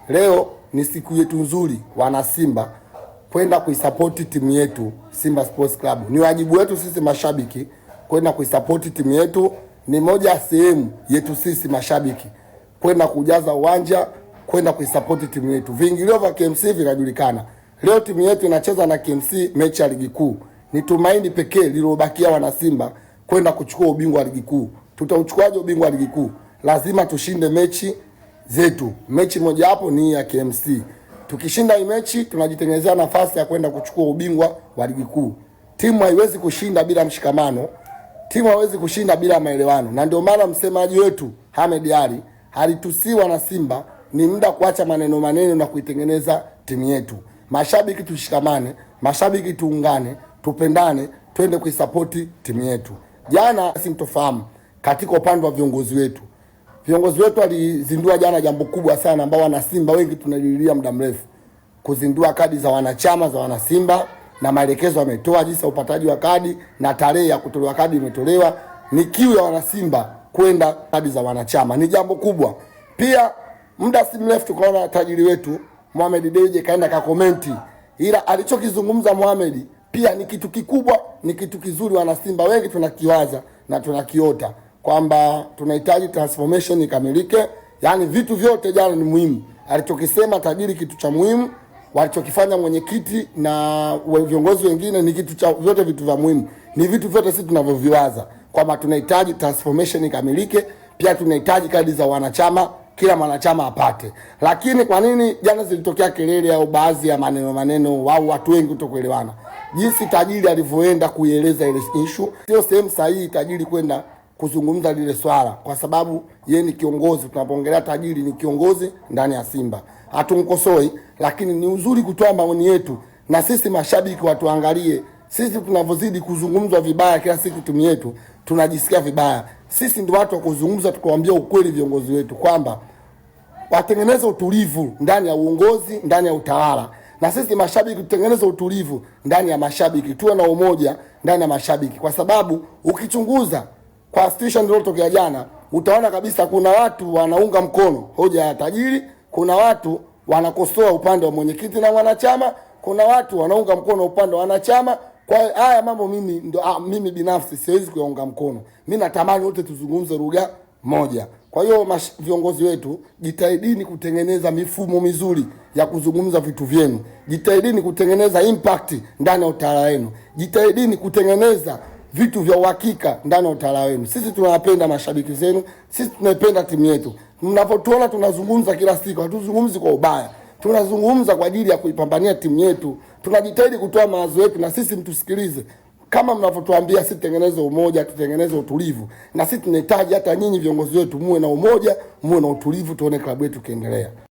Leo ni siku yetu nzuri, wana Simba, kwenda kuisapoti timu yetu Simba Sports Club. Ni wajibu wetu sisi mashabiki kwenda kuisapoti timu yetu, ni moja ya sehemu yetu sisi mashabiki kwenda kujaza uwanja, kwenda kuisapoti timu yetu. Viingilio vya KMC vinajulikana. Leo timu yetu inacheza na KMC mechi ya ligi kuu. Ni tumaini pekee lililobakia wana Simba kwenda kuchukua ubingwa wa ligi kuu. Tutauchukuaje ubingwa wa ligi kuu? Lazima tushinde mechi zetu. Mechi mojawapo ni ya KMC. Tukishinda hii mechi tunajitengenezea nafasi ya kwenda kuchukua ubingwa wa ligi kuu. Timu haiwezi kushinda bila mshikamano, timu haiwezi kushinda bila maelewano, na ndio maana msemaji wetu Hamed Ally alitusiwa na Simba, ni muda kuacha maneno maneno na kuitengeneza timu yetu. Mashabiki tushikamane, mashabiki tuungane, tupendane, twende kuisapoti timu yetu. Jana sintofahamu katika upande wa viongozi wetu Viongozi wetu walizindua jana jambo kubwa sana ambao wanasimba wengi tunalililia muda mrefu, kuzindua kadi za wanachama za wanasimba, na maelekezo ametoa jinsi ya upataji wa kadi na tarehe ya kutolewa kadi imetolewa. Ni kiu ya wanasimba kwenda kadi za wanachama, ni jambo kubwa. Pia muda si mrefu tukaona tajiri wetu Mohamed Dewji kaenda kakomenti, ila alichokizungumza Mohamed pia ni kitu kikubwa, ni kitu kizuri. Wanasimba wengi tunakiwaza na tunakiota kwamba tunahitaji transformation ikamilike, yaani vitu vyote jana ni muhimu. Alichokisema tajiri kitu cha muhimu, walichokifanya mwenyekiti na viongozi wengine ni kitu cha vyote, vitu vya muhimu ni vitu vyote sisi tunavyoviwaza kwamba tunahitaji transformation ikamilike. Pia tunahitaji kadi za wanachama, kila mwanachama apate. Lakini kwa nini jana zilitokea kelele au baadhi ya maneno maneno au watu wengi kutokuelewana? Jinsi tajiri alivyoenda kuieleza ile issue, sio sehemu sahihi tajiri kwenda kuzungumza lile swala, kwa sababu ye ni kiongozi. Tunapoongelea tajiri ni kiongozi ndani ya Simba, hatumkosoi, lakini ni uzuri kutoa maoni yetu, na sisi mashabiki watuangalie. Sisi tunavyozidi kuzungumzwa vibaya kila siku timu yetu, tunajisikia vibaya. Sisi ndio watu wa kuzungumza, tukawaambia ukweli viongozi wetu kwamba watengeneze utulivu ndani ya uongozi, ndani ya utawala, na sisi mashabiki tutengeneze utulivu ndani ya mashabiki, tuwe na umoja ndani ya mashabiki, kwa sababu ukichunguza kwa situation iliyotokea jana, utaona kabisa kuna watu wanaunga mkono hoja ya tajiri, kuna watu wanakosoa upande wa mwenyekiti na wanachama, kuna watu wanaunga mkono upande wa wanachama. Kwa hiyo haya mambo mimi ndo, mimi binafsi siwezi kuyaunga mkono. Mimi natamani wote tuzungumze lugha moja. Kwa hiyo viongozi wetu, jitahidini kutengeneza mifumo mizuri ya kuzungumza vitu vyenu, jitahidini kutengeneza impact ndani ya utawala wenu, jitahidini kutengeneza vitu vya uhakika ndani ya utawala wenu. Sisi tunawapenda mashabiki zenu, sisi tunaipenda timu yetu. Mnapotuona tunazungumza kila siku, hatuzungumzi kwa ubaya, tunazungumza kwa ajili ya kuipambania timu yetu. Tunajitahidi kutoa mawazo yetu, na sisi mtusikilize kama mnavyotuambia sisi tutengeneze umoja, tutengeneze utulivu, na sisi tunahitaji hata nyinyi viongozi wetu muwe na umoja, muwe na utulivu, tuone klabu yetu ikiendelea.